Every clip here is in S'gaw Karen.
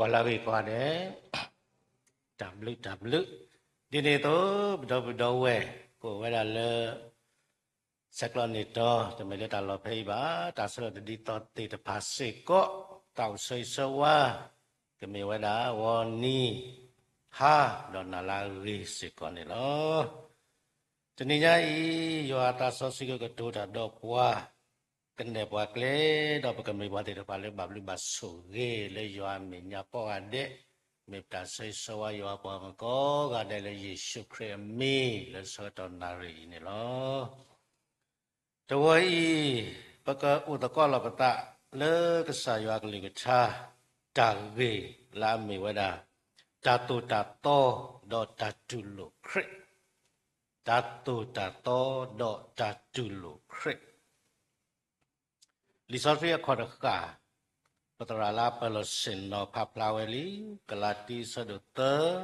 ပှၤလၢအဂ့ၤကိးဂၤဒဲး, တၢ်ဘျုးတၢ်ဘျုး, ဒ်န့ၣ်အသိး ပဒီပုၢ်ဒီဝဲၢ် ကအိၣ်ဝဲဒၣ်လၢ ဆဲးကျိးန့ၢ်တီ, တမ့ၢ်လၢတၢ်လီၢ်ဖဲအံၤဘၣ်, တၢ်ဆၢလီၤတဒ်သိးသ့ၣ်တဖၣ်စ့ၢ်ကီး, တၢ်အိၣ်ဆၢဂ့ၤဆၢဝါ ကမ့ၢ်ဝဲဒၣ် ဂီၤနံၤ ဟါ ဒီးနၤလၢအဂ့ၤစ့ၢ်ကီးန့ၣ်လီၤ. တနံၤညါအံၤ ယွၤအသးစီဆှံကကတိၤတၢ်ဒီးပှၤ, ကနဲၣ်ပှၤကျဲ, ဒီးပကမ့ၢ်ပှၤသ့ၣ်တဖၣ်လၢဘၣ်ဘျုးဘၣ်ဆိၣ်ဂ့ၤ လၢယွၤအမဲာ်ညါကိးဂၤဒဲး, မ့ၢ်ပတၢ်ဆၢဂ့ၤဆၢဝါယွၤပှၤဂီၢ်မုၢ်ကိးဂၤဒဲးလၢယ့ၣ်ၡူးခရံာ်အမံၤ လၢဆၢကတီၢ်နၣ်ရံၣ်အံၤန့ၣ်လီၤ. တဝီအံၤ ပကအိၣ်သကိးလီၤပသးလၢကစၢ်ယွၤအကလုၢ်ကထါ, တၢ်ဂ့ၢ်လၢအမ့ၢ်ဝဲဒၣ် တၢ်သိၣ်တၢ်သီဒီးတၢ်တူၢ်လိာ်ခရံာ်, တၢ်သိၣ်တၢ်သီဒီးတၢ်တူၢ်လိာ်ခရံာ်. လံာ်စီဆှံအခီၣ်တဃၣ်, ပသရၣ်လၢအပၢၢ်လီၤဆ့ၣ်နီၤဖးဖျါဝဲလံ, ကလၤတံအဆၢဒိၣ်သၢ,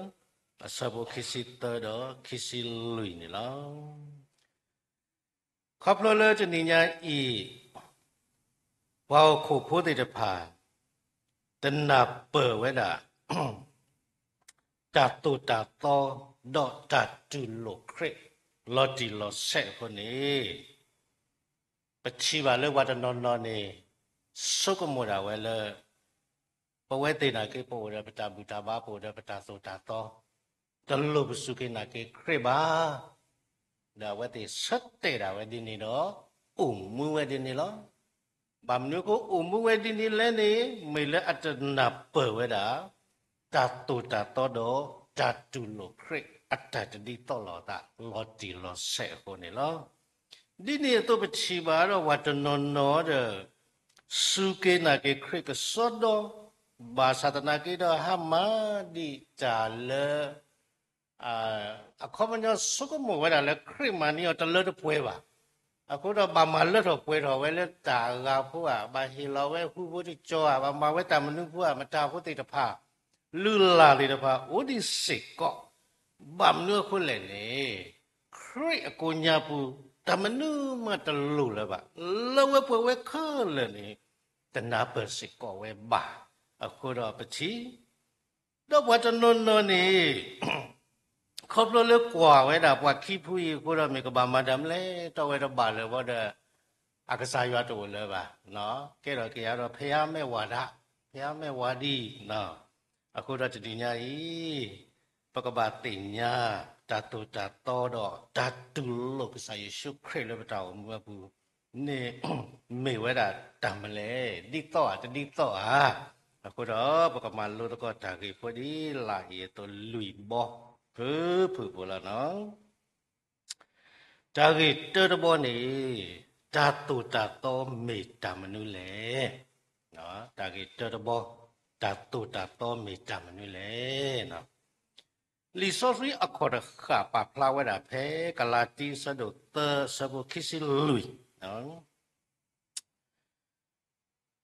အဆၢဖိခံဆံသၢဒီးခံဆံလွံၢ်န့ၣ်လီၤ. ခီဖျိလၢတနံၤညါအံၤ ပှၤဟီၣ်ခိၣ်ဖိသ့ၣ်တဖၣ် တနၢ်ပၢၢ်ဝဲဒၣ် တၢ်သိၣ်တၢ်သီ ဒီးတၢ်တူၢ်လိာ်ခရံာ် လီၤတံၢ်လီၤဆဲးအဃိန့ၣ်, ပထံၣ်ဘၣ်လၢပှၤတနီၤနီၤန့ၣ် ဆိကမိၣ်ဒၣ်ဝဲလၢ ပဝဲသ့ၣ်နာ်က့ ပအိၣ်ဒီးပတၢ်ဘူၣ်တၢ်ဘါ ပအိၣ်ဒီးပတၢ်သိၣ်တၢ်သီ, တလိၣ်ပစူၢ်က့ၤနာ်က့ၤခရံာ်ဘၣ်. ဒီးအဝဲသ့ၣ်ဆၢတဲာ်ဒၣ်ဝဲဒ်န့ၣ်ဒီး အိၣ်မူဝဲဒ်န့ၣ်လီၤ. ဘၣ်မနုၤအဃိအိၣ်မူဝဲဒ်န့ၣ်လဲၣ်န့ၣ် မ့ၢ်လၢအတနၢ်ပၢၢ်ဝဲဒၣ် တၢ်သိၣ်တၢ်သီဒီးတၢ်တူၢ်လိာ်ခရံာ် အတၢ်တဒ်သိးလိာ်အသး လီၤတံၢ်လီၤဆဲးအဃိန့ၣ်လီၤ. ဒ်န့ၣ်အသိးပထံၣ်ဘၣ်ဒီးပှၤတနီၤနီၤဒီး စူၢ်က့ၤနာ်က့ၤခရံာ်ကစီဒီ, ဘၣ်ဆၣ်သနာ်က့ဒီးဟါမၢ်ဒံးတၢ်လၢ အခီပညီဆိကမိၣ်ဝဲဒၣ်လၢခရံာ်မၤန့ၢ်အီၤတလၢတပှဲၤဘၣ်. အဃိဒီးဘၣ်မၤလၢထီၣ်ပှဲၤထီၣ်ဝဲလၢတၢ်အဂၤဖိဧါ, ဘၣ်ဟ့ၣ်လီၤဝဲဟူဖိတကၠီဧါ, ဘၣ်မၤဝဲတၢ်မနုၤဖိဧါ, မတၤဖိသ့ၣ်တဖၣ် လုၢ်လၢ်သ့ၣ်တဖၣ် အိၣ်ဒံးစ့ၢ်ကီး. ဘၣ်မနုၤအဃိလဲၣ်န့ၣ်, ခရံာ်အကိးညါပူၤ တၢ်မနုၤမးတလိၣ်လၢၤဘၣ်. လၢဝဲပှဲၤဝဲခဲလၢာ်န့ၣ် တနၢ်ပၢၢ်စ့ၢ်ကီးဝဲဘၣ်. အဃိဒီးပထံၣ် ဒီးပှၤတနီၤနီၤန့ၣ် ခီဖျိလၢကွၢ်ဝဲဒၣ်ပှၤခံဖုအံၤအဃိဒီး မ့ၢ်ကဘၣ်မၤတၢ်မနုၤလဲၣ်, တီဝဲတဘၣ်လၢၤဘၣ်ဒီး အကစၢ်ယွၤတအိၣ်လၢၤဘၣ်. ကဲထီၣ်က့ၤယၤဒီးဖဲအါမဲာ်ဝၤဒၣ်, ဖဲအါမဲာ်ဝၤဒံး. အဃိဒီးတနံၤညါအံၤ ပကဘၣ်သ့ၣ်ညါ တၢ်သိၣ်တၢ်သီဒီးတၢ်တူၢ်လိာ်ကစၢ်ယ့ၣ်ၡူးခရံာ်လၢပတၢ်အိၣ်မူအပူၤန့ၣ် မ့ၢ်ဝဲဒၣ်တၢ်မနုၤလဲၣ်, ဒ်သိးဧါ တဒ်သိးဧါ. အဃိဒီးပကမၤလိသကိးတၢ်ဂ့ၢ်ဖိဒ်လာ်အံၤအသိးလွံၢ်ဘီ ဖုၣ်ဖုၣ်ဖိလီၤနီၤ. တၢ်ဂ့ၢ်တၢတဘီန့ၣ် တၢ်သိၣ်တၢ်သီမ့ၢ်တၢ်မနုၤလဲၣ်. တၢ်ဂ့ၢ်တၢတဘီ တၢ်သိၣ်တၢ်သီမ့ၢ်တၢ်မနုၤလဲၣ်. လံာ်စီဆှံအခီၣ်တဃၣ်ပာ်ဖျါဝဲဒၣ်ဖဲ ကလၤတံအဆၢဒိၣ်သၢအဆၢဖိခံဆံလွံၢ်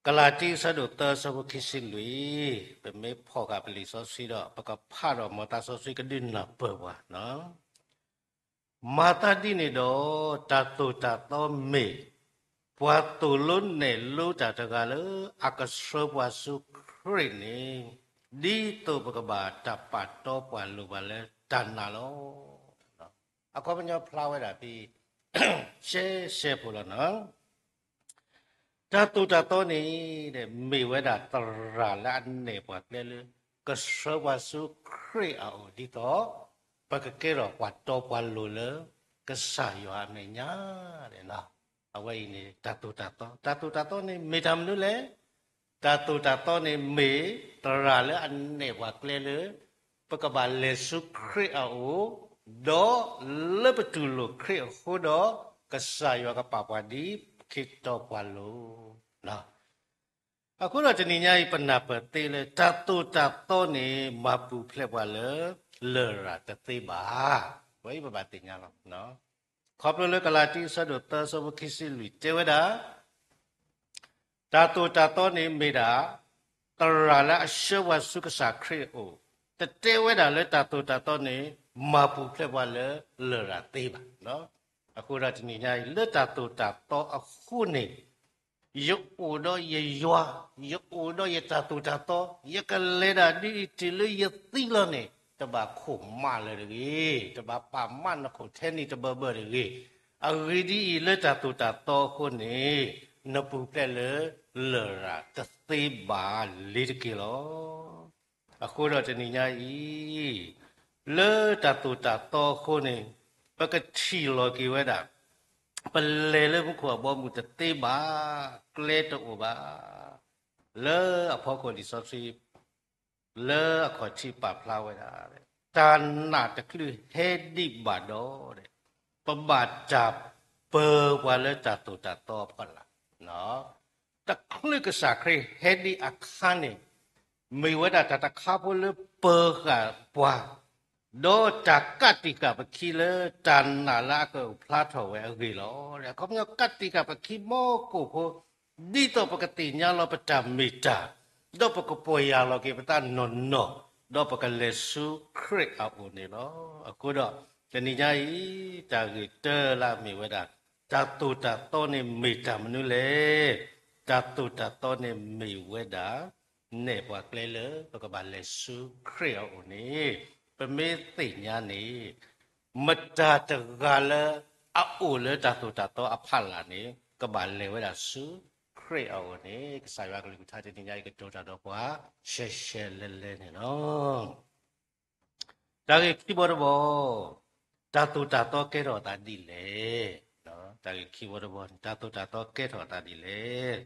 ကလၤတံအဆၢဒိၣ်သၢအဆၢဖိခံဆံလွံၢ်, ပမ့ၢ်ဖီၣ်ဃာ်ပလံာ်စီဆှံဒီး ပကဖးဒီးမ်သးစီဆှံကဒုးနၢ်ပၢၢ်ပှၤနီၤ. မၤသးဒ်န့ၣ်ဒီး တၢ်သိၣ်တၢ်သီမ့ၢ် ပှၤသိၣ်လိနဲၣ်လိတၢ်တဂၤလၢအကဆှၢပှၤဆူခရံာ်န့ၣ်, ဒ်သိးပကဘၣ်တၢ်ပာ်တီပှၤလိၤပှၤလၢတၢ်နာ်လီၤ. အခီပညီဖျါဝဲဒၣ်ဖဲ ရှဲရှဲဖိလီၤနီၤ. တၢ်သိၣ်တၢ်သီန့ၣ် မ့ၢ်ဝဲဒၣ်သရၣ်လၢအနဲၣ်ပှၤကျဲလၢ ကဆှၢပှၤဆူခရံာ်အအိၣ်ဒ်သိး ပကကဲထီၣ်ပှၤတီပှၤလိၤလၢ ကစၢ်ယွၤအမဲာ်ညါန့ၣ်လီၤ. အဝဲအံၤန့ၣ် တၢ်သိၣ်တၢ်သီ, တၢ်သိၣ်တၢ်သီန့ၣ်မ့ၢ်တၢ်မနုၤလဲၣ်. တၢ်သိၣ်တၢ်သီန့ၣ်မ့ၢ်သရၣ်လၢအနဲၣ်ပှၤကျဲလၢ ပကဘၣ်လဲၤဆူခရံာ်အအိၣ်, ဒီးလၢပတူၢ်လိာ်ခရံာ်အဃိဒီး ကစၢ်ယွၤကပာ်ပှၤဒ်ခရံာ်တီပှၤလိၤ. အဃိဒီးတနံၤညါအံၤ ပနၢ်ပၢၢ်သ့လၢ တၢ်သိၣ်တၢ်သီန့ၣ် မၤပူၤဖျဲးပှၤလၢ လရာ်တသ့ဘၣ်. ဝဲအံၤပဘၣ်သ့ၣ်ညါလီၤ. ခီဖျိလၢကလၤတံအဆၢဒိၣ်သၢအဆၢဖိခံဆံလွံၢ်တဲဝဲဒၣ် တၢ်သိၣ်တၢ်သီန့ၣ်မ့ၢ်ဒၣ် သရၣ်လၢအဆှၢပှၤဆူကစၢ်ခရံာ်အအိၣ်, တတဲဝဲဒၣ်လၢတၢ်သိၣ်တၢ်သီန့ၣ် မၤပူၤဖျဲးပှၤလၢလရာ်သ့ဘၣ်. အဃိဒီးတနံၤညါအံၤ လၢတၢ်သိၣ်တၢ်သီအဃိန့ၣ် ယအိၣ်ဒီးယယွၤ, ယအိၣ်ဒီးယတၢ်သိၣ်တၢ်သီ, ယကလဲၤဒၣ်ဒ်အံၤတုၤလၢယသံလီၤန့ၣ် တဘၣ်ခိၣ်မးလၢၤတဂ့ၤ, တဘၣ်ပာ်မးနခိၣ်ထဲန့ၣ်တဘၢဘၢတဂ့ၤ. အဂ့ၢ်ဒ်အံၤ, လၢတၢ်သိၣ်တၢ်သီအဃိန့ၣ် နပူၤဖျဲးလၢလရာ်တသ့ဘၣ်လ့ၤတက့ၢ်လီၤ. အဃိဒီးတနံၤညါအံၤ, လၢတၢ်သိၣ်တၢ်သီအဃိန့ၣ် ပကထံၣ်လီၤက့ၤဝဲဒၣ် ပလဲၤလၢမူခိၣ်အဘီအမုၢ်တသ့ဘၣ်, ကျဲတအိၣ်ဘၣ်. လၢအဖီခိၣ်လံာ်စီဆှံ လၢအခီၣ်ထံးပာ်ဖျါဝဲဒၣ်, တၢ်နာ်တချုးဟဲဒံးဘၣ်ဒီး ပဘၣ်တၢ်ပၢၤပှၤလၢတၢ်သိၣ်တၢ်သီအဖီလာ် တချုးကစၢ်ခရံာ်ဟဲဒံးအခါန့ၣ် မ့ၢ်ဝဲဒၣ်တၢ်တခါဖိလၢပၢၤဃာ်ပှၤ, ဒီးတၢ်ကးတံာ်ဃာ်ပခံလၢတၢ်နာ်လၢအကအိၣ်ဖျါထီၣ်ဝဲအဂ့ၢ်လီၤ. အခီပညီကးတံာ်ဃာ်ပခံမီၢ်ကိၣ်ဖိ ဒ်သိးပကသ့ၣ်ညါလီၤပတၢ်မ့ၢ်တၢ်, ဒီးပကပီၢ်ယၢ်လီၤက့ၤပသးနီၢ်နီၢ်, ဒီးပကလဲၤဆူခရံာ်အအိၣ်န့ၣ်လီၤ. အဃိဒီး တနံၤညါအံၤ တၢ်ဂ့ၢ်တၢလၢအမ့ၢ်ဝဲဒၣ် တၢ်သိၣ်တၢ်သီန့ၣ်မ့ၢ်တၢ်မနုၤလဲၣ်. တၢ်သိၣ်တၢ်သီန့ၣ်မ့ၢ်ဝဲဒၣ် နဲၣ်ပှၤကျဲလၢ ပကဘၣ်လဲၤဆူခရံာ်အအိၣ်န့ၣ်, ပမ့ၢ်သ့ၣ်ညါန့ၣ် မတၤတဂၤလၢအအိၣ်လၢတၢ်သိၣ်တၢ်သီအဖီလာ်န့ၣ် ကဘၣ်လဲၤဝဲဒၣ်ဆူခရံာ်အအိၣ်န့ၣ် ကစၢ်ယွၤကလုၢ်ကထါတနံၤညါအံၤ ကတိၤတၢ်ဒီးပှၤ ရှဲရှဲလဲလဲန့ၣ်လီၤ. တၢ်ဂ့ၢ်ခံဘီတဘီ, တၢ်သိၣ်တၢ်သီကဲထီၣ်အသးဒ်လဲၣ်. တၢ်ဂ့ၢ်ခံဘီတဘီန့ၣ် တၢ်သိၣ်တၢ်သီကဲထီၣ်အသးဒ်လဲၣ်.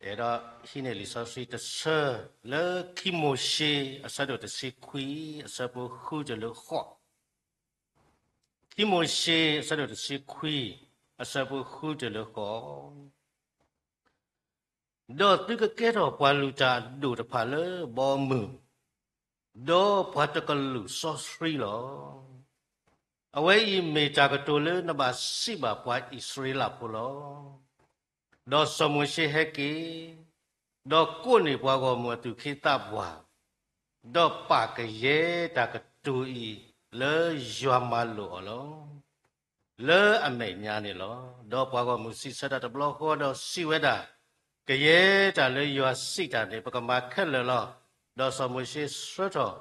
အဲၣ်ဒိးဟံးန့ၢ်လံာ်စီဆှံတဆၢ လၢခံမိၤၡ့ အဆၢဒိၣ်တဆံခွံ အဆၢဖိဃုတုၤလၢဃိး, ခံမိၤၡ့ အဆၢဒိၣ်တဆံခွံ အဆၢဖိဃုတုၤလၢဃိး. ဒီးသုကကဲထီၣ်ပှၤလုၢ်တၢ်အဒိၣ်တဖၣ်လၢဘီမုၢ်, ဒီးပှၤတကလုာ်စီဆှံလီၤ. အဝဲအံၤမ့ၢ်တၢ်ကတိၤလၢနဘၣ်စံးဘၣ်ပှၤအံၣ်စရ့လးဖိလီၤ. ဒီးစီၤမိၤၡ့ဟဲက့ၤ, ဒီးကိးန့ၢ်ပှၤဂီၢ်မုၢ်အသူၣ်က့သးပှၢ်, ဒီးပာ်ကယဲၢ်တၢ်ကတိၤအံၤလၢယွၤမၤလိာ်အီၤလီၤ. လၢအမဲာ်ညါန့ၣ်လီၤ. ဒီးပှၤဂီၢ်မုၢ်စံးဆၢတၢ်တဘျီဃီဒီးစံးဝဲဒၣ်, ကယဲၢ်တၢ်လၢယွၤစံးတၢ်န့ၣ် ပကမၤခဲလၢာ်လီၤ. ဒီးစီၤမိၤၡ့ဆှၢထီၣ်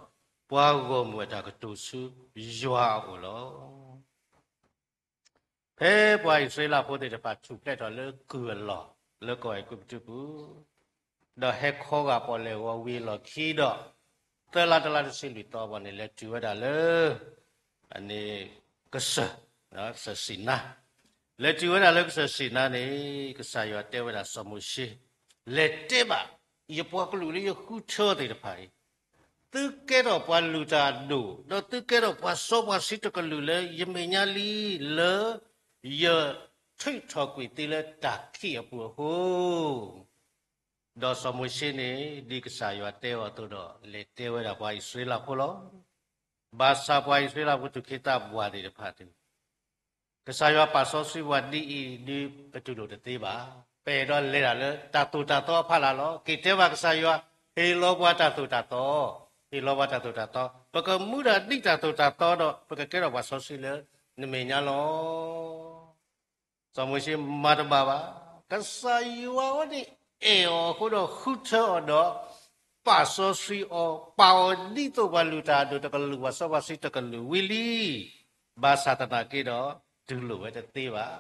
ပှၤဂီၢ်မုၢ်အတၢ်ကတိၤဆူယွၤအအိၣ်လီၤ. ဖဲပှၤအံၣ်စရ့လးဖိသ့ၣ်တဖၣ်ထူၣ်ဖျဲးထီၣ်လၢကုၢ်အလီၢ် လၢကီၢ်အဲၤကူပတူးပူၤ, ဒီးဟဲခီဂာ်ပီၣ်လဲၣ်ဂီၤဝံၤအလီၢ်ခံဒီး သၢလါတလါတဆံလွံၢ်သီဘၣ်န့ၣ် လဲၤတုၤဝဲဒၣ်လၢ အန့ၣ် ကစၢၢ်, ကစၢၢ်စံၣ်နါ, လဲၤတုၤဝဲဒၣ်လၢကစၢၢ်စံၣ်နါန့ၣ် ကစၢ်ယွၤတဲဝဲဒၣ်စီၤမိၤၡ့, လဲၤတဲဘၣ် ယပှၤကလုာ်လၢယဃုထၢသ့ၣ်တဖၣ်အံၤ, သုကဲထီၣ်ပှၤလုၢ်တၢ်အဒိၣ်, ဒီးသုကဲထီၣ်ပှၤစီပှၤဆှံတကလုာ်လၢ ယမဲာ်ညါလံ, လၢယထုးထီၣ်ကွံာ်သုလၢတၢ်ခံးအပူၤအဃိ ဒီးစီၤမိၤၡ့န့ၣ် ဒ်ကစၢ်ယွၤတဲအီၤအသိးဒီး လဲၤတဲဝဲဒၣ်ပှၤအံၣ်စရ့လးဖိလီၤ. ဘၣ်ဆၣ်ပှၤအံၣ်စရ့လးဖိသူၣ်က့သးပှၢ်သ့ၣ်တဖၣ်န့ၣ် ကစၢ်ယွၤပာ်စီဆှံပှၤဒ်အံၤ ဒ်ပတူၢ်လိာ်တသ့ဘၣ်. ပအဲၣ်ဒိးလဲၤတၢ်လၢတၢ်သိၣ်တၢ်သီအဖီလာ်လီၤ. က့ၤတဲဘၣ်ကစၢ်ယွၤ, ဟ့ၣ်လီၤပှၤတၢ်သိၣ်တၢ်သီ, ဟ့ၣ်လီၤပှၤတၢ်သိၣ်တၢ်သီ, ပကမူဒၣ်ဒ်တၢ်သိၣ်တၢ်သီဒီး ပကကဲထီၣ်ပှၤစီဆှံလၢနမဲာ်ညါလီၤ. စီၤမိၤၡ့မၤတဘၣ်ဘၣ်. ကစၢ်ယွၤအဝဲန့ၣ်အဲၣ်အီၤအဃိဒီးဃုထၢအီၤဒီး ပာ်စီဆှံအီၤ, ပာ်အီၤဒ်သိးပှၤလုၢ်တၢ်အဒိၣ်တကလုာ်, ပှၤစီပှၤဆှံတကလုာ်ဝံၤလံ. ဘၣ်ဆၣ်သနာ်က့ဒီး တူၢ်လိာ်ဝဲတသ့ဘၣ်.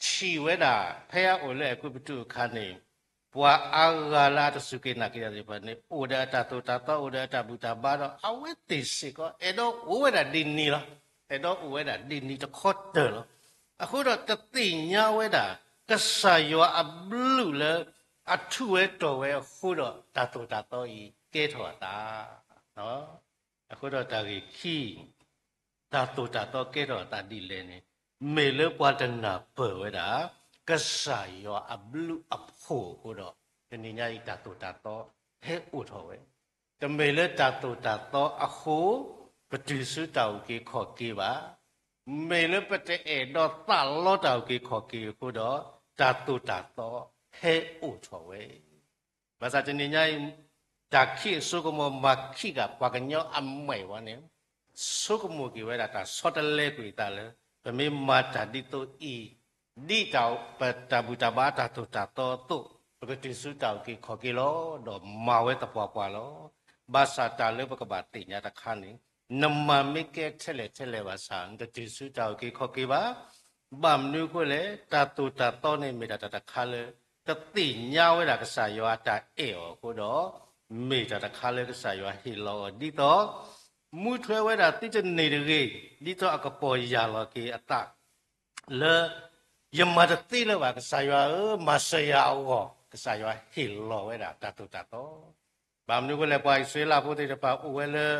ထံၣ်ဝဲဒၣ် ဖဲအအိၣ်လၢအဲၤကူပတူးအခါန့ၣ် ပှၤအါဂၤလၢအတစူၢ်က့ၤနာ်က့ၤတၢ်သ့ၣ်တဖၣ်န့ၣ် အိၣ်ဒီးအတၢ်သိၣ်တၢ်သီ, အိၣ်ဒီးအတၢ်ဘူၣ်တၢ်ဘါဒီး အဝဲသ့ၣ်စ့ၢ်ကီး အဲၣ်ဒိးအိၣ်ဝဲဒၣ်ဒ်န့ၣ်လီၤ. အဲၣ်ဒိးအိၣ်ဝဲဒၣ်ဒ်န့ၣ်တခီတၢၢ်လီၤ. အဃိဒီးတသ့ၣ်ညါဝဲဒၣ် ကစၢ်ယွၤအဘျုးလၢအထူးဝဲတီၤဝဲအဃိဒီး တၢ်သိၣ်တၢ်သီအံၤကဲထီၣ်အသး အဃိဒီးတၢ်ဂ့ၢ်ခံ, တၢ်သိၣ်တၢ်သီကဲထီၣ်အသးဒ်လဲၣ်န့ၣ်, မ့ၢ်လၢပှၤတနၢ်ပၢၢ်ဝဲဒၣ် ကစၢ်ယွၤအဘျုးအဖှိၣ်အဃိဒီး တနံၤညါအံၤတၢ်သိၣ်တၢ်သီဟဲအိၣ်ထီၣ်ဝဲ. တမ့ၢ်လၢတၢ်သိၣ်တၢ်သီအဃိ ပတုၤဆူတၢ်အုၣ်က့ၤခီၣ်က့ၤဘၣ်. မ့ၢ်လၢပတအဲၣ်ဒိးသးလီတၢ်အုၣ်က့ၤခီၣ်က့ၤအဃိဒီး တၢ်သိၣ်တၢ်သီဟဲအိၣ်ထီၣ်ဝဲ ဘၣ်ဆၣ်တနံၤညါအံၤ တၢ်ခံးအဆိကမိၣ်မၤခံးဃာ်ပှၤကညီအမဲာ်ဝဲန့ၣ် ဆိကမိၣ်က့ၤဝဲဒၣ်တၢ်ဆီတလဲကွံာ်အသးလၢ ပမ့ၢ်မၤတၢ်ဒ်သိးအံၤ ဒ်တၢ်ပတၢ်ဘူၣ်တၢ်ဘါတၢ်သိၣ်တၢ်သီအသိး, ပကတုၤဆူတၢ်အုၣ်က့ၤခီၣ်က့ၤလီၤ, ဒီးမၤဝဲသပှၢ်ပှၢ်လီၤ. ဘၣ်ဆၣ်တၢ်လၢပကဘၣ်သ့ၣ်ညါတခါန့ၣ်, နမၤမ့ၢ်ကဲထဲလဲၣ်ထဲလဲၣ်ဘၣ်ဆၣ် နတတုၤဆူတၢ်အုၣ်က့ၤခီၣ်က့ၤဘၣ်. ဘၣ်မနုၤအဃိလဲၣ်, တၢ်သိၣ်တၢ်သီန့ၣ်မ့ၢ်ဒၣ်တၢ်တခါလၢ တသ့ၣ်ညါဝဲဒၣ်ကစၢ်ယွၤအတၢ်အဲၣ်အီၤအဃိဒီး, မ့ၢ်တၢ်တခါလၢကစၢ်ယွၤဟ့ၣ်လီၤအီၤဒ်သိး မူထွဲဝဲဒၣ်သုတန့ၢ်တဂ့ၤ, ဒ်သိးအကပီၢ်ယၢ်လီၤက့ၤအသး လၢ ယမၤတသ့လၢၤဘၣ်, ကစၢ်ယွၤဧၢ, မၤစၢၤယၤအဂီၢ်, ကစၢ်ယွၤဟ့ၣ်လီၤဝဲဒၣ်တၢ်သိၣ်တၢ်သီ. ဘၣ်မနုၤအဃိလဲၣ်, ပှၤအံၣ်စရ့လးဖိသ့ၣ်တဖၣ်အိၣ်ဝဲလၢ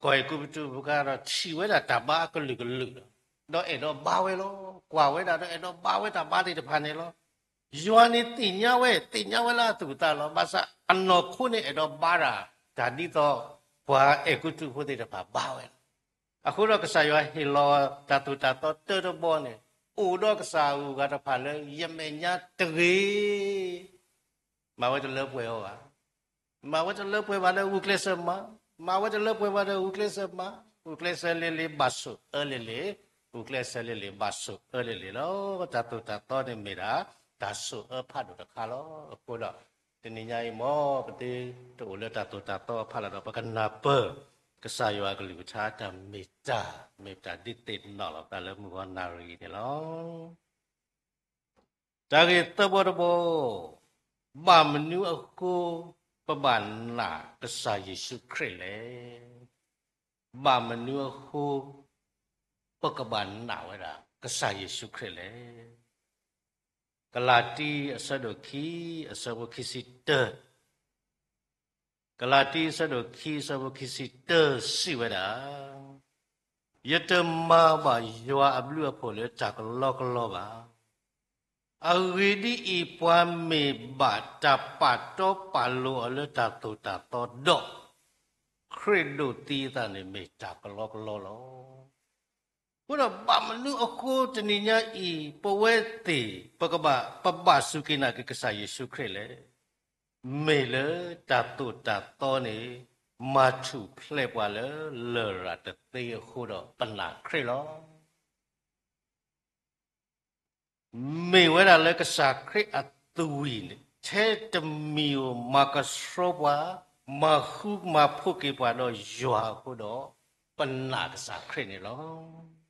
ကီၢ်အဲၤကူပတူးပူၤအခါဒီး ထံၣ်ဝဲဒၣ်တၢ်ဘါအကလုာ်ကလုာ်ဒီး, ဒီးအဲၣ်ဒိးဘါဝဲလီၤ. ကွၢ်ဝဲဒၣ်ဒီးအဲၣ်ဒိးဘါဝဲတၢ်ဘါသ့ၣ်တဖၣ်န့ၣ်လီၤ. ယွၤန့ၣ်သ့ၣ်ညါဝဲ, သ့ၣ်ညါဝဲလၢအသူၣ်အသးလီၤ. ဘၣ်ဆၣ်အနီၢ်ခိန့ၣ်အဲၣ်ဒိးဘါတၢ်, တၢ်ဒ်သိး ပှၤအဲၤကူပတူးဖိသ့ၣ်တဖၣ်ဘါဝဲလီၤ. အဃိဒီးကစၢ်ယွၤဟ့ၣ်လီၤတၢ်သိၣ်တၢ်သီတၢတဘီန့ၣ်, အိၣ်ဒီးကစၢ်အဂုၤအဂၤတဖၣ်လၢယမဲာ်ညါတဂ့ၤ မၤဝဲတလၢပှဲၤအီၤဘၣ်. မၤဝဲတလၢပှဲၤဘၣ်ဒီးဂုာ်ကျဲးစၢးမၤ, မၤဝဲတလၢပှဲၤဘၣ်ဒီးဂုာ်ကျဲးစၢးမၤ, ဂုာ်ကျဲးစၢးလံၤလံၤ ဘၣ်ဆိၣ်အၢလံၤလံၤ, ဂုာ်ကျဲးစၢးလံၤလံၤ ဘၣ်ဆိၣ်အၢလံၤလံၤလီၤ. တၢ်သိၣ်တၢ်သီန့ၣ်မ့ၢ်ဒၣ် တၢ်ဆိၣ်အၢဖးဒိၣ်တခါလီၤ. အဃိဒီး တနံၤညါအံၤ မ်ပသုတအိၣ်လၢတၢ်သိၣ်တၢ်သီအဖီလာ်ဒီး ပကနၢ်ပၢၢ် ကစၢ်ယွၤအကလုၢ်ကထါတၢ်မ့ၢ်တၢ်, မ့ၢ်တၢ်ဒ်သ့ၣ်နီၣ်လီၤပသးလၢမုၢ်ဂီၤနၣ်ရံၣ်အံၤန့ၣ်လီၤ. တၢ်ဂ့ၢ်သၢဘီတဘီ, ဘၣ်မနုၤအဃိ ပဘၣ်နာ်ကစၢ်ယ့ၣ်ၡူးခရံာ်လဲၣ်. ဘၣ်မနုၤအဃိ ပကဘၣ်နာ်ဝဲဒၣ်ကစၢ်ယ့ၣ်ၡူးခရံာ်လဲၣ်. ကလၤတံ အဆၢဒိၣ်ခံ အဆၢဖိခံဆံတၢ, ကလၤတံ အဆၢဒိၣ်ခံ အဆၢဖိခံဆံတၢ စံးဝဲဒၣ်, ယတမၤဘၣ်ယွၤအဘျုးအဖှိၣ်လၢတၢ်ကလီကလီဘၣ်. အဂ့ၢ်ဒ်အံၤ, ပှၤမ့ၢ်ဘၣ်တၢ်ပာ်တီပာ်လိၤအီၤလၢတၢ်သိၣ်တၢ်သီဒီး, ခရံာ်ဒိးသံအသးန့ၣ်မ့ၢ်တၢ်ကလီကလီလီၤ. အဃိဒီးဘၣ်မနုၤအဃိတနံၤညါအံၤ ပဝဲသ့ၣ် ပကဘၣ် ပဘၣ်စူၢ်က့ၤနာ်က့ၤကစၢ်ယ့ၣ်ၡူးခရံာ်လဲၣ်. မ့ၢ်လၢတၢ်သိၣ်တၢ်သီန့ၣ် မၤထူၣ်ဖျဲးပှၤလၢလရာ်တသ့အဃိဒီးပနာ်ခရံာ်လီၤ. မ့ၢ်ဝဲဒၣ်လၢကစၢ်ခရံာ်အသွံၣ်န့ၣ် ထဲတမံၤဧိၤမၤကဆှီပှၤ, မၤဃူမၤဖိးက့ၤပှၤဒီးယွၤအဃိဒီး ပနာ်ကစၢ်ခရံာ်န့ၣ်လီၤ.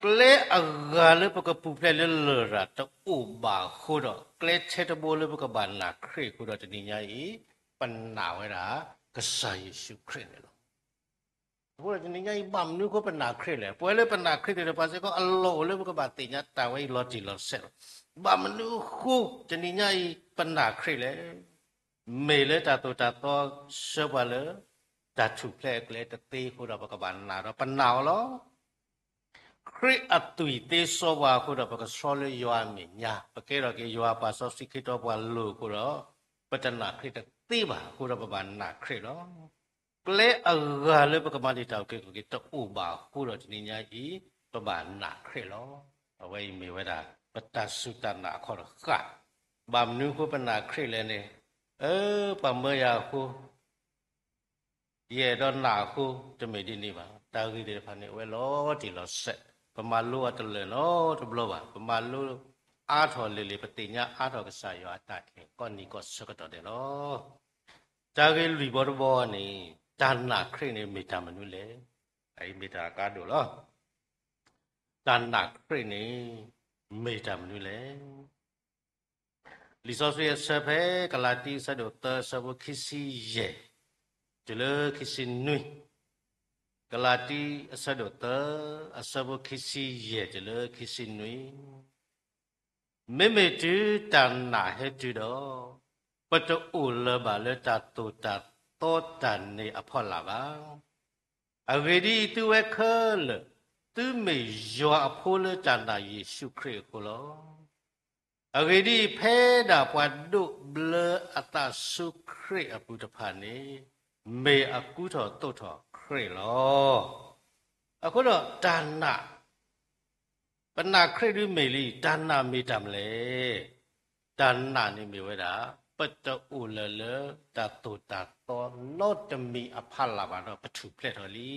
ကျဲအဂၤလၢပကပူၤဖျဲးလၢလရာ်တအိၣ်ဘၣ်အဃိဒီး ကျဲထဲတဘိလၢပကဘၣ်နာ်ခရံာ်အဃိဒီးတနံၤညါအံၤ ပနာ်ဝဲဒၣ်ကစၢ်ယ့ၣ်ၡူးခရံာ်န့ၣ်လီၤ. အဃိဒီးတနံၤညါအံၤ ဘၣ်မနုၤအဃိပနာ်ခရံာ်လဲၣ်. ပဝဲလၢပနာ်ခရံာ်သ့ၣ်တဖၣ်စ့ၢ်ကီး အလီၢ်အိၣ်လၢပကဘၣ်သ့ၣ်ညါတၢ်ဝဲအံၤလီၤတံၢ်လီၤဆဲးလီၤ. ဘၣ်မနုၤအဃိတနံၤညါအံၤ ပနာ်ခရံာ်လဲၣ်. မ့ၢ်လၢတၢ်သိၣ်တၢ်သီဆှၢပှၤလၢ တၢ်ထူၣ်ဖျဲးအကျဲတသ့အဃိဒီး ပကဘၣ်နာ်ဒီးပနာ်အီၤလီၤ. ခရံာ်အသွံၣ်သ့စီပှၤအဃိဒီး ပကဆှီလၢယွၤအမဲာ်ညါ, ပကဲထီၣ်က့ၤယွၤအပှၤစီဆှံခရံာ်ဖိတဖၣ်အလီၢ်အဃိဒီး ပတနာ်ခရံာ်တသ့ဘၣ်အဃိဒီး ပဘၣ်နာ်ခရံာ်လီၤ. ကျဲအဂၤလၢပကမၤန့ၢ်တၢ်အုၣ်က့ၤခီၣ်က့ၤတအိၣ်ဘၣ်အဃိဒီးတနံၤညါအံၤ ပဘၣ်နာ်ခရံာ်လီၤ. အဝဲအံၤမ့ၢ်ဝဲဒၣ် ပတၢ်စူၢ်တၢ်နာ်အခီၣ်တဃၣ်. ဘၣ်မနုၤအဃိပနာ်ခရံာ်လဲၣ်န့ၣ်, အၢ ပှၤမၢယၤအဃိ ယအဲၣ်ဒိးနာ်အဃိ တမ့ၢ်ဒ်န့ၣ်ဘၣ်. တၢ်ဂ့ၢ်သ့ၣ်တဖၣ်န့ၣ် အိၣ်ဝဲလီၤတံၢ်လီၤဆဲး, ပမၤလိအီၤတလၢာ်နီတဘျီဘၣ်. ပမၤလိအါထီၣ်လံၤလံၤ ပသ့ၣ်ညါအါထီၣ်ကစၢ်ယွၤအတၢ်အဲၣ် ကိးနံၤကိးဆၢကတီၢ်ဒဲးလီၤ. တၢ်ဂ့ၢ်လွံၢ်ဘီတဘီန့ၣ် တၢ်နာ်ခရံာ်န့ၣ်မ့ၢ်တၢ်မနုၤလဲၣ်. အအံၤမ့ၢ်တၢ်အကါဒိၣ်လီၤ. တၢ်နာ်ခရံာ်န့ၣ် မ့ၢ်တၢ်မနုၤလဲၣ်. လံာ်စီဆှံအဆၢဖဲ ကလၤတံအဆၢဒိၣ်သၢ အဆၢဖိခံဆံယဲၢ် တုၤလၢခံဆံနွံ, ကလၤတံအဆၢဒိၣ်သၢ အဆၢဖိခံဆံယဲၢ်တုၤလၢခံဆံနွံ, မ့မ့ၢ်တုၤတၢ်နာ်ဟဲတုၤဒီး, ပတအိၣ်လၢၤဘၣ်လၢတၢ်သိၣ်တၢ်သီတၢ်န့ၣ်အဖီလာ်ဘၣ်. အဂ့ၢ်ဒ်အံၤ, သုဝဲခဲလၢာ် သုမ့ၢ်ယွၤအဖိလၢတၢ်နာ်ယ့ၣ်ၡူးခရံာ်အဃိလီၤ. အဂ့ၢ်ဒ်အံၤ, ဖဲဒၣ်ပှၤဒိးဘျၢအသးဆူခရံာ်အပူၤတဖၣ်န့ၣ်, မ့ၢ်အကူထီၣ်သိးထီၣ်ခရံာ်လီၤ. အဃိဒီးတၢ်နာ် ပနာ်ခရံာ်ဒုးမ့ၢ်လံ, တၢ်နာ်မ့ၢ်တၢ်မနုၤလဲၣ်. တၢ်နာ်န့ၣ်မ့ၢ်ဝဲဒၣ် ပတအိၣ်လၢၤလၢတၢ်သိၣ်တၢ်သီနီတမံၤအဖီလာ်ဘၣ်ဒီးပထူၣ်ဖျဲးထီၣ်လံ.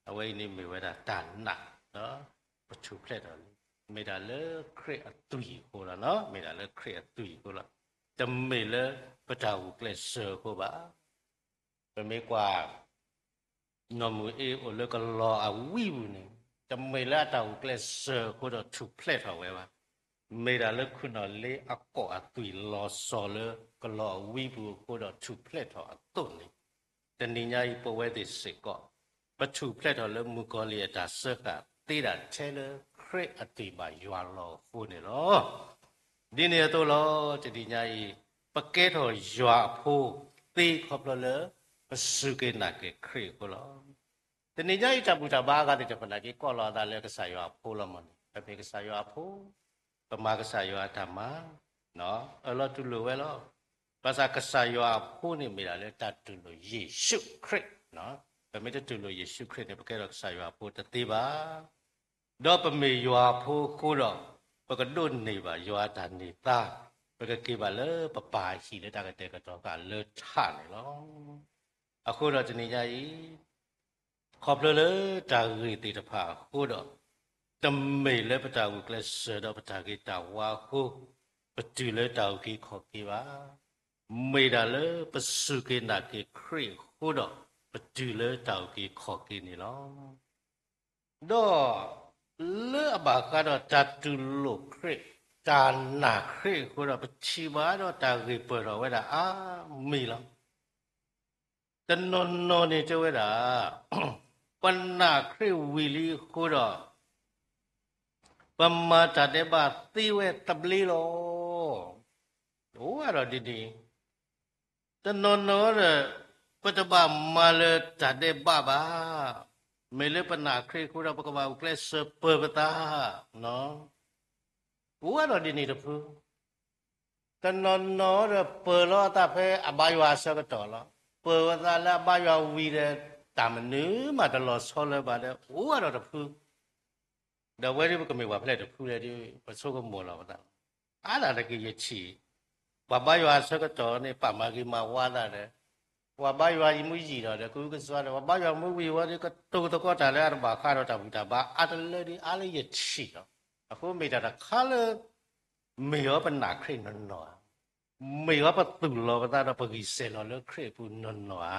အဝဲအံၤန့ၣ်မ့ၢ်ဝဲဒၣ်တၢ်နာ်လီၤ. ပထူၣ်ဖျဲးထီၣ်လံ. မ့ၢ်ဒၣ်လၢခရံာ်အသွံၣ်အဃိလီၤ. မ့ၢ်ဒၣ်လၢခရံာ်အသွံၣ်အဃိလီၤ. တမ့ၢ်လၢပတၢ်ဂုာ်ကျဲးစၢးအဃိဘၣ်. ပမ့ၢ်ကွၢ် နီၢ်မုၢ်အ့အိၣ်လၢကလီၤအဝံပူၤန့ၣ်, တမ့ၢ်လၢအတၢ်ဂုာ်ကျဲးစၢးအဃိဒီးထူၣ်ဖျဲးထီၣ်ဝဲဘၣ်. မ့ၢ်ဒၣ်လၢခူၣ်နီၣ်လ့အကိာ်အသွံၣ်လီၤစီၤလၢကလီၤအဝံပူၤအဃိဒီးထူၣ်ဖျဲးထီၣ်အသိးန့ၣ်, တနံၤညါအံၤပဝဲသ့ၣ်စ့ၢ်ကီး ပထူၣ်ဖျဲးထီၣ်လၢမုၣ်ကီၤလံၢ်အတၢ်စၢဃာ်သ့ဒၣ်ထဲလၢခရံာ်အသွံၣ်ဘၣ်ယွၤလီၤအဃိန့ၣ်လီၤ. ဒ်န့ၣ်အသိးလီၤ. တနံၤညါအံၤ ပကဲထီၣ်ယွၤအဖိသ့ခီဖျိလၢ ပစူၢ်က့ၤနာ်က့ၤခရံာ်အဃိလီၤ. တနံၤညါအံၤ တၢ်ဘူၣ်တၢ်ဘါအဂၤသ့ၣ်တဖၣ်န့ၣ် က့ၤကိးလီၤအသးလၢကစၢ်ယွၤအဖိလီၤမးန့ၣ်, ပမ့ၢ်ကစၢ်ယွၤအဖိ, ပမၤကစၢ်ယွၤအတၢ်မၤ, အၢၣ်လီၤတူၢ်လိာ်ဝဲလီၤ. ဘၣ်ဆၣ်ကစၢ်ယွၤအဖိန့ၣ်မ့ၢ်ဒၣ်လၢတၢ်တူၢ်လိာ်ယ့ၣ်ၡူးခရံာ်, ပမ့ၢ်တတူၢ်လိာ်ယ့ၣ်ၡူးခရံာ်န့ၣ် ပကဲထီၣ်ကစၢ်ယွၤအဖိတသ့ဘၣ်. ဒီးပမ့ၢ်ယွၤအဖိအဃိဒီး, ပကဒိးန့ၢ်ဘၣ်ယွၤအတၢ်န့ၢ်သါ, ပကက့ၤဘၣ်လၢပပၢ်အဟံၣ်လၢတၢ်ကတဲာ်ကတီၤဃာ်လၢထးန့ၣ်လီၤ. အဃိဒီးတနံၤညါအံၤ, ခီဖျိလၢတၢ်ဂ့ၢ်သ့ၣ်တဖၣ်အဃိဒီး, တမ့ၢ်လၢပတၢ်ဂုာ်ကျဲးစၢးဒီးပတၢ်ဂ့ၤတၢ်ဝါအဃိ, ပတုၤလၢတၢ်အုၣ်က့ၤခီၣ်က့ၤဘၣ်. မ့ၢ်ဒၣ်လၢပစူၢ်က့ၤနာ်က့ၤခရံာ်အဃိဒီး, ပတုၤလၢတၢ်အုၣ်က့ၤခီၣ်က့ၤန့ၣ်လီၤ. ဒီးလၢအဘၣ်ဃးဒီးတၢ်တူၢ်လိာ်ခရံာ်, တၢ်နာ်ခရံာ်အဃိဒီး ပထံၣ်ဘၣ်ဒီးတၢ်ဂ့ၢ်ပၢၢ်ထီၣ်ဝဲဒၣ်အါမံၤလီၤ. တနီၤနီၤန့ၣ်တဲဝဲဒၣ်, ပနာ်ခရံာ်ဝံၤလံအဃိဒီး, ပမၤတၢ်ဒဲးဘးသ့ဝဲသဘျ့လီၤ. အိၣ်ဝဲဒီးဒ်န့ၣ်, တနီၤနီၤဒီး, ပတဘၣ်မၤလၢတၢ်ဒဲးဘးဘၣ်. မ့ၢ်လၢပနာ်ခရံာ်အဃိဒီး ပကဘၣ်ဂုာ်ကျဲးစၢးပၢၤပသး, အိၣ်ဝဲဒီးဒ်န့ၣ်တဖု. တနီၤနီၤဒီးပၢၤလီၤအသးဖဲအဘါယွၤအဆၢကတီၢ်လီၤ. ပၢၤဝဲသးလၢအဘါယွၤဝံၤဒီး, တၢ်မနုၤမးတလီၤဆီလၢၤဘၣ်ဒီး အိၣ်ဝဲဒီးတဖု. ဒီးဝဲဒၣ်ပကမ့ၢ်ပှၤဖဲလဲၣ်တဖုလဲၣ်ဒီး ပဆိကမိၣ်လီၤပသးလီၤ. အါဒၣ်တက့ၢ်ယထံၣ်, ပှၤဘါယွၤအဆၢကတီၢ်န့ၣ် ပာ်မၤဂ့ၤမၤဝါသးဒီး, ပှၤဘါယွၤယမ့ၢ်ယံာ်ဒီး ဒီးကအုကစွါဒီး ပှၤဘါယွၤမ့ၢ်ဝံၤဝဲဒီး ကတိၤသကိးတၢ်လၢအတဘၣ်ဃးဒီးတၢ်ဘူၣ်တၢ်ဘါ အါတလၢဒ်အါလၢယထံၣ်လီၤ. အဃိမ့ၢ်တၢ်တခါလၢ မ့ၢ်အီၤပနာ်ခရံာ်နီၢ်နီၢ်ဧါ. မ့ၢ်အီၤပသူၣ်လီၤပသးဒီးပဂံၢ်စဲၤလီၤလၢခရံာ်အပူၤနီၢ်နီၢ်ဧါ.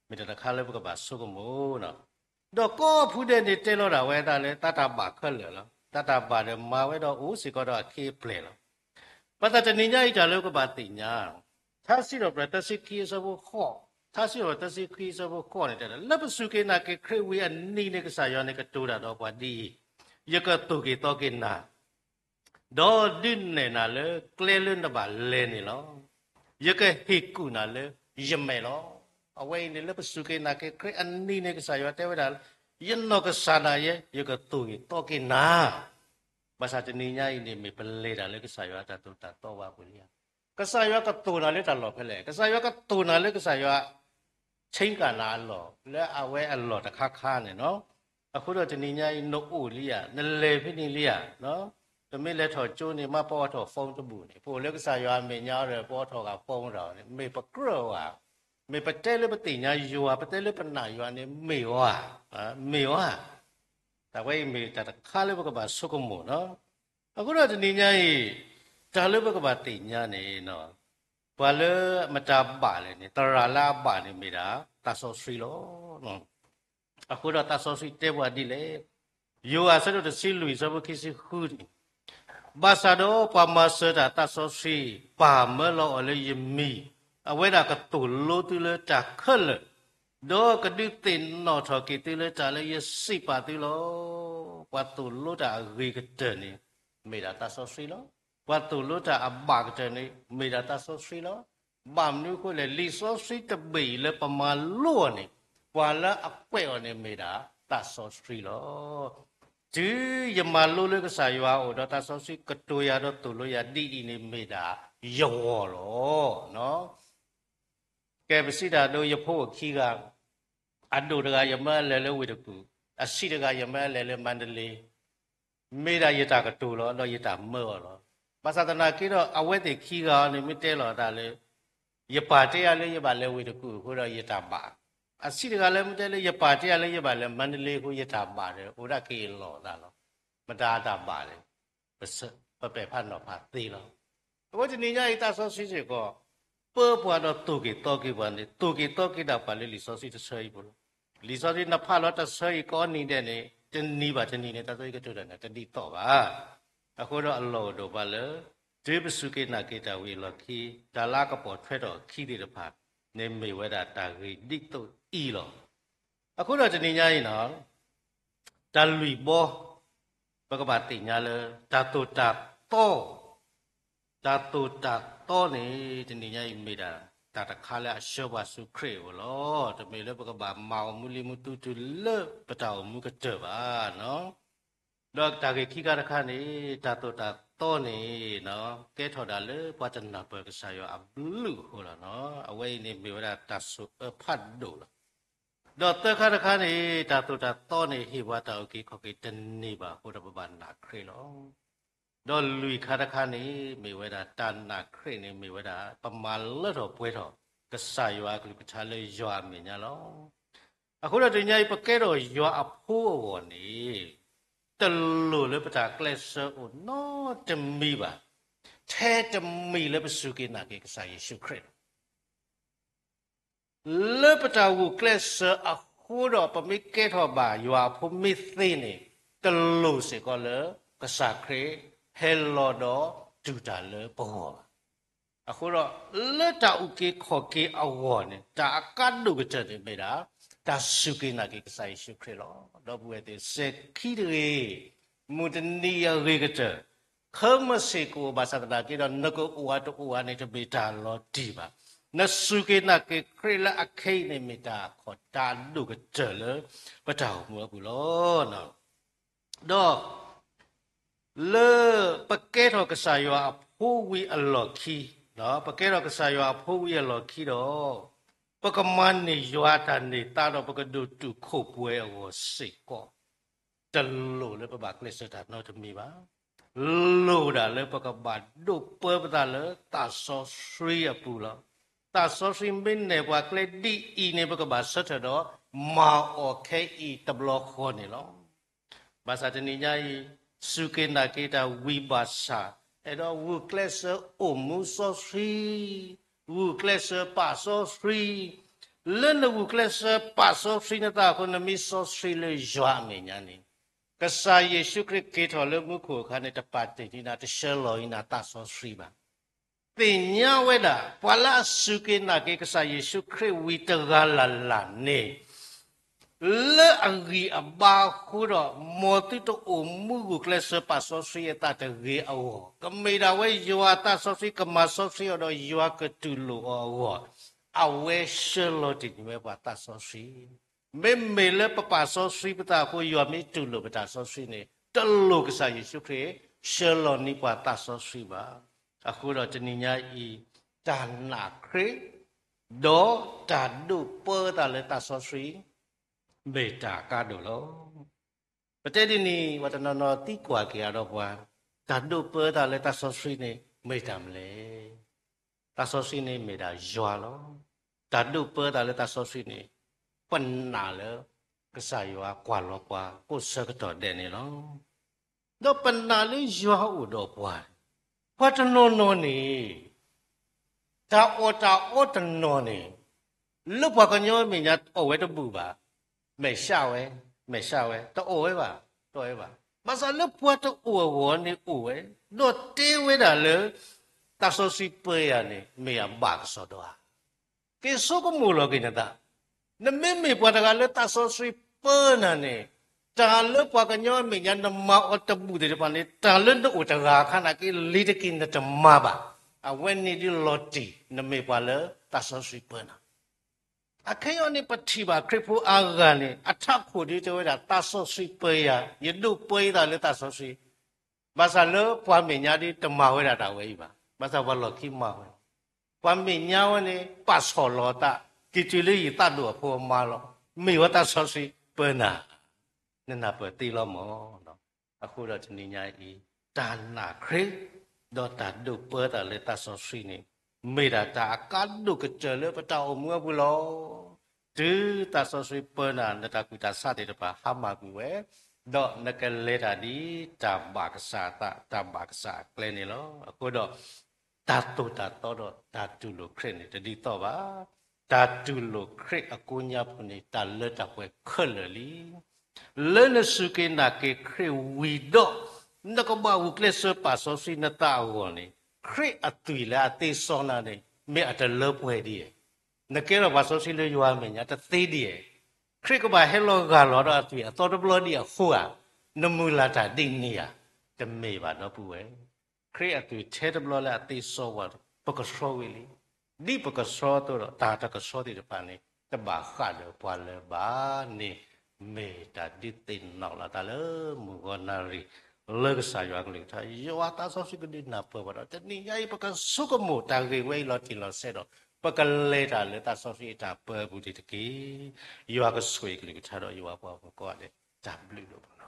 မ့ၢ်တၢ်တခါလၢပကဘၣ်ဆိကမိၣ်လီၤ. ဒီးကိးဖုဒဲးန့ၣ်တဲလီၤဒၣ်ဝဲဒၣ်လၢ တၢ်တၢ်ဘၣ်ခဲလၢာ်လီၤ. တၢ်တၢ်ဘၣ်ဒီးမၤဝဲဒီးအိၣ်စ့ၢ်ကီးဒီးအခ့အပျဲၢ်လီၤ. ဘၣ်ဆၣ်တနံၤညါအံၤတၢ်လၢပကဘၣ်သ့ၣ်ညါ ထါစံးထီၣ်ပတြၢၤသၢဆံခံအဆၢဖိဃိး, ထါစံးထီၣ်ပတြၢၤသၢဆံခံအဆၢဖိဃိးန့ၣ်တဲဒၣ်, လၢပစူၢ်က့ၤနာ်က့ၤခရံာ်ဝံၤအနံၤန့ၣ် ကစၢ်ယွၤန့ၣ်ကတိၤတၢ်ဒီးပှၤဒ်အံၤ, ယကသိၣ်က့ၤသီက့ၤနၤ, ဒီးဒုးနဲၣ်နၤလၢကျဲလၢနဘၣ်လဲၤန့ၣ်လီၤ. ယကဟ့ၣ်ကူၣ်နၤလၢယမဲာ်လီၤ. အဝဲအံၤန့ၣ်လၢပစူၢ်က့ၤနာ်က့ၤခရံာ်အနံၤန့ၣ် ကစၢ်ယွၤတဲဝဲဒၣ်, ယနီၢ်ကစၢ်ဒၣ်ယဲ ယကသိၣ်က့ၤသီက့ၤနၤ. ဘၣ်ဆၣ်တနံၤညါအံၤန့ၣ် မ့ၢ်ပလဲၤတၢ်လၢကစၢ်ယွၤအတၢ်သိၣ်တၢ်သီဘၣ်ပူၤလံဧါ. ကစၢ်ယွၤကသိၣ်နၤလၢတၢ်လီၢ်ဖဲလဲၣ်. ကစၢ်ယွၤကသိၣ်နၤလၢကစၢ်ယွၤ ဆ့ကၤနၤအလီၢ် လၢအဝဲအလီၢ်တခါခါန့ၣ်လီၤ. အဃိဒီးတနံၤညါအံၤ နအိၣ်လံဧါ, နလဲၤဖဲန့ၣ်လံဧါ. ပမ့ၢ်လဲၤထီၣ်ကၠိန့ၣ် မ့ၢ်ပအိးထီၣ် phone တဘူၣ်န့ၣ်, ပအိၣ်လၢကစၢ်ယွၤအမဲာ်ညါဒီး ပအိးထီၣ်ဂၤ phone ဒီးန့ၣ် မ့ၢ်ပကြၢးဧါ. မ့ၢ်ပတဲလၢပသ့ၣ်ညါယွၤ, ပတဲလၢပနာ်ယွၤန့ၣ် မ့ၢ်ဧါ, မ့ၢ်ဧါ. တၢ်ဝဲအံၤမ့ၢ်တၢ်တခါလၢပကဘၣ်ဆိကမိၣ်လီၤ. အဃိဒီးတနံၤညါအံၤ တၢ်လၢပကဘၣ်သ့ၣ်ညါန့ၣ်, ပှၤလၢမတၤဘၣ်လဲၣ်န့ၣ် သရၣ်လၢအဘၣ်န့ၣ်မ့ၢ်ဒၣ်သးစီဆှံလီၤ. အဃိဒီးသးစီဆှံတဲပှၤဒ်လဲၣ်. ယိၤဟၣ်အဆၢဒိၣ်တဆံလွံၢ်အဆၢဖိခံဆံဃုန့ၣ်, ဘၣ်ဆၣ်ဒီးပှၤမၤစၢၤတၢ်သးစီဆှံ ပၢ်မၢလီၤအီၤလၢယမံၤ, အဝဲဒၣ်ကသိၣ်လိသုလၢတၢ်ခဲလၢာ်, ဒီးကဒုးသ့ၣ်နီၣ်ထီၣ်က့ၤသုလၢတၢ်လၢယစံးပာ်သုလီၤ. ပှၤသိၣ်လိတၢ်အဂ့ၤကတၢၢ်န့ၣ် မ့ၢ်ဒၣ်သးစီဆှံလီၤ. ပှၤသိၣ်လိတၢ်အဘၣ်ကတၢၢ်န့ၣ် မ့ၢ်ဒၣ်သးစီဆှံလီၤ. ဘၣ်မနုၤအဃိလဲၣ်, လံာ်စီဆှံတဘ့ၣ်အံၤလၢပမၤလိအီၤန့ၣ်, ပှၤလၢအကွဲးအီၤန့ၣ်မ့ၢ်ဒၣ်သးစီဆှံလီၤ. တုၤယမၤလိလၢကစၢ်ယွၤအအိၣ်ဒီးသးစီဆှံကတိၤယၤဒီးသိၣ်လိယၤဒ်အံၤန့ၣ်မ့ၢ်ဒၣ်ယဂီၢ်လီၤ. ကဲ ပစံးတၢ်ဒိ ယဖိအိၣ်ခံဂၤ, အဒိၣ်တဂၤယမၢအလဲၤလၢဝ့ၢ်တကူၣ်, အဆံးတဂၤယမၢအလဲၤလၢမါဒလ့, မ့ၢ်ဒၣ်ယတၢ်ကတိၤလီၤ ဒီးယတၢ်မၢအီၤလီၤ. ဘၣ်ဆၣ်သနာ်က့ဒီး အဝဲသ့ၣ်ခံဂၤအံၤန့ၣ် မ့ၢ်တဲလီၤအသးလၢ ယပၢ်တဲယၤလၢယဘၣ်လဲၤဝ့ၢ်တကူၣ်အဃိဒီးယတၢ်ဘၣ်, အဆံးတဂၤလၢမ့ၢ်တဲလၢယပၢ်တဲယၤလၢယဘၣ်လဲၤမါဒလ့အဃိယတၢ်ဘၣ်ဒီး အိၣ်ဒၣ်က့ၤအလီၢ်အသးလီၤ. ပတၢ်အတၢ်ဘၣ်န့ၣ် ပပဲာ်ဖးနီၤဖးသ့လီၤ. အဃိတနံၤညါအံၤ သးစီဆှံစ့ၢ်ကီး ပၢပှၤဒီးသိၣ်က့ၤသီက့ၤပှၤန့ၣ် သိၣ်က့ၤသီက့ၤဒၣ်ပှၤလၢလံာ်စီဆှံတဆၢအံၤပူၤလီၤ. လံာ်စီဆှံနဖးလီၤတဆၢအံၤကိးနံၤဒဲးန့ၣ် တနံၤဘၣ်တနံၤန့ၣ် တၢ်သိၣ်က့ၤကတိၤတၢ်န့ၣ် တဒ်သိးဘၣ်. အဃိဒီးအလီၢ်အိၣ်ဒီးပှၤလၢ တုၤပစူၢ်က့ၤနာ်က့ၤတၢ်ဝံၤအလီၢ်ခံ တၢ်လၢအကပိာ်ထွဲထီၣ်အခံသ့ၣ်တဖၣ်န့ၣ် မ့ၢ်ဝဲဒၣ်တၢ်ဂ့ၢ်ဒ်သိးအံၤလီၤ. အဃိဒီးတနံၤညါအံၤန့ၣ် တၢ်လွံၢ်ဘီ ပကဘၣ်သ့ၣ်ညါလၢ တၢ်သိၣ်တၢ်သီ တၢ်သိၣ်တၢ်သီန့ၣ် တနံၤညါအံၤမ့ၢ်ဒၣ် တၢ်တခါလၢအဆှၢပှၤဆူခရံာ်အအိၣ်လီၤ. တမ့ၢ်လၢပကဘၣ်မၤအီၤမူလံမူသူတုၤလၢပတၢ်အိၣ်မူကတၢၢ်ဘၣ်. ဒီးတၢ်ဂ့ၢ်ခံခါတခါန့ၣ် တၢ်သိၣ်တၢ်သီန့ၣ် ကဲထီၣ်ဒၣ်လၢပှၤတနၢ်ပၢၢ်ကစၢ်ယွၤအဘျုးအဃိလီၤ. အဝဲအံၤန့ၣ်မ့ၢ်ဝဲဒၣ်တၢ်ဆိၣ်အၢဖးဒိၣ်လီၤ. ဒီးသၢခါတခါန့ၣ် တၢ်သိၣ်တၢ်သီန့ၣ် ဟ့ၣ်ပှၤတၢ်အုၣ်က့ၤခီၣ်က့ၤတန့ၢ်ဘၣ်အဃိဒီးပဘၣ်နာ်ခရံာ်လီၤ. ဒီးလွံၢ်ခါတခါန့ၣ် မ့ၢ်ဝဲဒၣ်တၢ်နာ်ခရံာ်န့ၣ် မ့ၢ်ဝဲဒၣ် ပမၤလၢထီၣ်ပှဲၤထီၣ် ကစၢ်ယွၤအကလုၢ်ကထါလၢယွၤအမဲာ်ညါလီၤ. အဃိဒီးတနံၤညါအံၤ ပကဲထီၣ်ယွၤအဖိအဂီၢ်န့ၣ် တလိၣ်လၢပတၢ်ကျဲးစၢးအိၣ်နီတမံၤဘၣ်, ထဲတမံၤလၢပစူၢ်က့ၤနာ်က့ၤကစၢ်ယ့ၣ်ၡူးခရံာ်လီၤ. လၢပတၢ်ဂုာ်ကျဲးစၢးအဃိဒီး ပမ့ၢ်ကဲထီၣ်ဘၣ်ယွၤအဖိမ့ၢ်သ့န့ၣ် တလိၣ်စ့ၢ်ကီးလၢကစၢ်ခရံာ်ဟဲလီၤဒီးတူၢ်တၢ်လၢပဂီၢ်ဘၣ်. အဃိဒီး လၢတၢ်အုၣ်က့ၤခီၣ်က့ၤအဂီၢ်န့ၣ် တၢ်အကါဒိၣ်ကတၢၢ်န့ၣ်မ့ၢ်ဒၣ် တၢ်စူၢ်က့ၤနာ်က့ၤကစၢ်ယ့ၣ်ၡူးခရံာ်လီၤ. ဒီပုၢ်ဝဲၢ်သ့ၣ်ဧၢ, စဲၤခံတဂ့ၤ, မုၢ်တနံၤအဂ့ၤကတၢၢ်, ခီမ့ၢ်စ့ၢ်ကအိၣ်ဘၣ်ဆၣ်သနာ်က့ဒီး နကအိၣ်အတအိၣ်အန့ၣ် တမ့ၢ်တၢ်လီၤတံၢ်ဘၣ်. နစူၢ်က့ၤနာ်က့ၤခရံာ်လၢအခဲအံၤန့ၣ် မ့ၢ်တၢ်အခီၣ်တၢ်ဒိၣ်ကတၢၢ်လၢပတၢ်အိၣ်မူအပူၤလီၤ. ဒီး လၢပကဲထီၣ်ကစၢ်ယွၤအဖိဝံၤအလီၢ်ခံ, ပကဲထီၣ်ကစၢ်ယွၤအဖိဝံၤအလီၢ်ခံဒီး ပကမၤန့ၢ်ယွၤတၢ်န့ၢ်သါဒီး ပကဒိၣ်တုာ်ခိၣ်ပှဲၤအဂီၢ်စ့ၢ်ကီး တလိၣ်လၢပဘၣ်ကျဲးစၢးတၢ်နီတမံၤဘၣ်. လိၣ်ဒၣ်လၢပကဘၣ်ဒိးပၢပသးလၢသးစီဆှံအပူၤလီၤ. သးစီဆှံမ့ၢ်နဲၣ်ပှၤကျဲဒ်အံၤန့ၣ် ပကဘၣ်ဆၢထၢၣ်ဒီး မၤအီၤခဲအံၤတဘျီဃီန့ၣ်လီၤ. ဘၣ်ဆၣ်တနံၤညါအံၤ စူၢ်က့ၤနာ်က့ၤတၢ်ဝံၤဘၣ်ဆၣ် အဲၣ်ဒိးဂုာ်ကျဲးစၢးအိၣ်မူစီဆှံ, ဂုာ်ကျဲးစၢးပာ်စီဆှံ, လၢနဂုာ်ကျဲးစၢးပာ်စီဆှံနသးအဃိ နမ့ၢ်စီဆှံလၢယွၤအမဲာ်ညါန့ၣ် ကစၢ်ယ့ၣ်ၡူးခရံာ်က့ၤထီၣ်လၢမူခိၣ်အခါန့ၣ် တပာ်တ့ၢ်ဒံးနၤ တဆှၢလီၤအံၤနၤသးစီဆှံဘၣ်. သ့ၣ်ညါဝဲဒၣ် ပှၤလၢအစူၢ်က့ၤနာ်က့ၤကစၢ်ယ့ၣ်ၡူးခရံာ်ဝံၤတဂၤလၢ်လၢ်န့ၣ် လၢအဂံၢ်အဘါအဃိဒီး မ်သုတအိၣ်မူဂုာ်ကျဲးစၢးပာ်စီဆှံအသးတဂ့ၤအဂီၢ်, ကမ့ၢ်ဒၣ်ဝဲယွၤအသးစီဆှံ ကမၤစီဆှံအီၤဒီးယွၤကတူၢ်လိာ်အီၤအဂီၢ်, အဝဲဆှၢလီၤတ့ၢ်န့ၢ်ဝဲပှၤသးစီဆှံ. မ့မ့ၢ်လၢပပာ်စီဆှံပသးအဃိ ယွၤမ့ၢ်တူၢ်လိာ်ပတၢ်စီဆှံန့ၣ် တလိၣ်ကစၢ်ယ့ၣ်ၡူးခရံာ် ဆှၢလီၤန့ၢ်ပှၤသးစီဆှံဘၣ်. အဃိဒီးတနံၤညါအံၤ တၢ်နာ်ခရံာ် ဒီးတၢ်ဒိးပၢသးလၢသးစီဆှံ မ့ၢ်တၢ်ကါဒိၣ်လီၤ. ပတဲဒ်န့ၣ် ပှၤတနီၤနီၤသံကွၢ်က့ၤအဒီးပှၤ, တၢ်ဒိးပၢသးလၢသးစီဆှံန့ၣ် မ့ၢ်တၢ်မနုၤလဲၣ်. သးစီဆှံန့ၣ်မ့ၢ်ဒၣ်ယွၤလီၤ. တၢ်ဒိးပၢသးလၢသးစီဆှံန့ၣ် ပနာ်လၢ ကစၢ်ယွၤကွၢ်လီၤပှၤကိးဆၢကတီၢ်ဒဲးန့ၣ်လီၤ. ဒီးပနာ်လၢယွၤအိၣ်ဒီးပှၤ, ပှၤတနီၤနီၤန့ၣ် တၢ်အီၣ်တၢ်အီတနီၤန့ၣ် လၢပှၤကညီအမဲာ်ညါအီၣ်ဝဲတဘူၣ်ဘၣ်, မဲာ်ဆှးဝဲ, မဲာ်ဆှးဝဲ, တအီၣ်ဝဲဘၣ်, တအီၣ်ဝဲဘၣ်. ဘၣ်ဆၣ်လၢပှၤတအိၣ်အဂီၢ်န့ၣ်အိၣ်ဝဲ, ဒီးတဲဝဲဒၣ်လၢ သးစီဆှံပၢယၤန့ၣ် မ့ၢ်အဘၣ်ကစီၣ်ဒီးဧါ. က့ၤဆိကမိၣ်လီၤက့ၤနသး, နမ့မ့ၢ်ပှၤတဂၤလၢသးစီဆှံပၢနၤန့ၣ်, တၢ်လၢပှၤကညီအမဲာ်ညါနမၤအီၤတဘူၣ်သ့ၣ်တဖၣ်န့ၣ် တၢ်လၢနအိၣ်တဂၤအခါနာ်က့ လံၤတက့ၢ်နတမၤဘၣ်. အဝဲန့ၣ်ဒ်လီၤတံၢ် နမ့ၢ်ပှၤလၢသးစီဆှံပၢနၤ. အခဲအံၤန့ၣ် ပထံၣ်ဘၣ်ခရံာ်ဖိအါဂၤန့ၣ် အထးခိၣ်ဒ်တဲဝဲဒၣ် သးစီဆှံပၢယၤ, ယဒိးပၢယသးလၢသးစီဆှံ ဘၣ်ဆၣ်လၢပှၤမဲာ်ညါဒ်တမၤဝဲဒၣ်တၢ်ဝဲအံၤဘၣ်. ဘၣ်ဆၣ်ပှၤလီၢ်ခံမၤဝဲ, ပှၤမဲာ်ညါဝဲန့ၣ် ပာ်ဆီၣ်လီၤအသး, က့ၤတုၤလၢယသးဒိၣ်အဖိအမါလီၤ. မ့ၢ်ဝဲသးစီဆှံပၢနၤ, နနၢ်ပၢၢ်သ့လီၤမၢ်. အဃိဒီးတနံၤညါအံၤ တၢ်နာ်ခရံာ် ဒီးတၢ်ဒိးပၢသးလၢသးစီဆှံန့ၣ် မ့ၢ်ဒၣ်တၢ်အကါဒိၣ်ကတၢၢ်လၢပတၢ်အိၣ်မူအပူၤလီၤ. တုၤသးစီဆှံပၢနၤ နတၢ်ကူၣ်တၢ်ဆးသ့ၣ်တဖၣ်ဟါမၢ်ကွံာ်ဝဲ ဒီးနကလဲၤတၢ်ဒ်တၢ်ဘၣ်ကစၢ်အသး, တၢ်ဘၣ်ကစၢ်အကျဲန့ၣ်လီၤ. အဃိဒီး တၢ်သိၣ်တၢ်သီဒီးတၢ်တူၢ်လိာ်ခရံာ်န့ၣ် တဒ်သိးဘၣ်. တၢ်တူၢ်လိာ်ခရံာ်အကိးညါပူၤန့ၣ် တၢ်လၢတၢ်ပှဲၤခဲလၢာ်လံ. လၢနစူၢ်က့ၤနာ်က့ၤခရံာ်ဝံၤဒီး နကဘၣ်ဂုာ်ကျဲးစၢးပာ်စီဆှံနသးအဂီၢ်န့ၣ် ခရံာ်အသွံၣ်လၢအသ့စီနၤန့ၣ် မ့ၢ်အတလၢပှဲၤဒ်အံၤ. နကဲထီၣ်ပှၤစီဆှံလၢယွၤအမဲာ်ညါတသ့ဒ်အံၤ. ခရံာ်ကဘၣ်ဟဲလီၤဂာ်လီၤဒီးအသွံၣ်အသီတဘျီဒ်အံၤအဃိဧါ, နမုၢ်လၢ်တၢ်ဒ်န့ၣ်ဧါ. တမ့ၢ်ဘၣ်ဒီပုၢ်ဝဲၢ်, ခရံာ်အသွံၣ်ထဲတဘျီလၢအသ့စီပှၤ ပကဆှီဝံၤလံ. ဒ်ပကဆှီအသိးဒီး တၢ်တကဆှီသ့ၣ်တဖၣ်န့ၣ် တဘၣ်ဃးဒီးပှၤလၢၤဘၣ်န့ၣ် မ့ၢ်တၢ်ဒုးသ့ၣ်နီၣ်လီၤသးလၢမုၢ်ဂီၤနၣ်ရံၣ် လၢကစၢ်ယွၤအကလုၢ်ကထါ, ယွၤသးစီဆှံကဒုးနၢ်ပၢၢ်ပှၤဒီး တနံၤညါအံၤ ပကဆိကမိၣ်တၢ်ဂ့ၢ်ဝဲအံၤလီၤတံၢ်လီၤဆဲးဒီး ပကလဲၤတၢ်လၢသးစီဆှံအတၢ်ပၢအပူၤတက့ၢ်. ယွၤကဆိၣ်ဂ့ၤကလုၢ်ကထါဒီးယွၤပှၤဂီၢ်မုၢ်ကိးဂၤဒဲး, တၢ်ဘျုးဒိၣ်မး.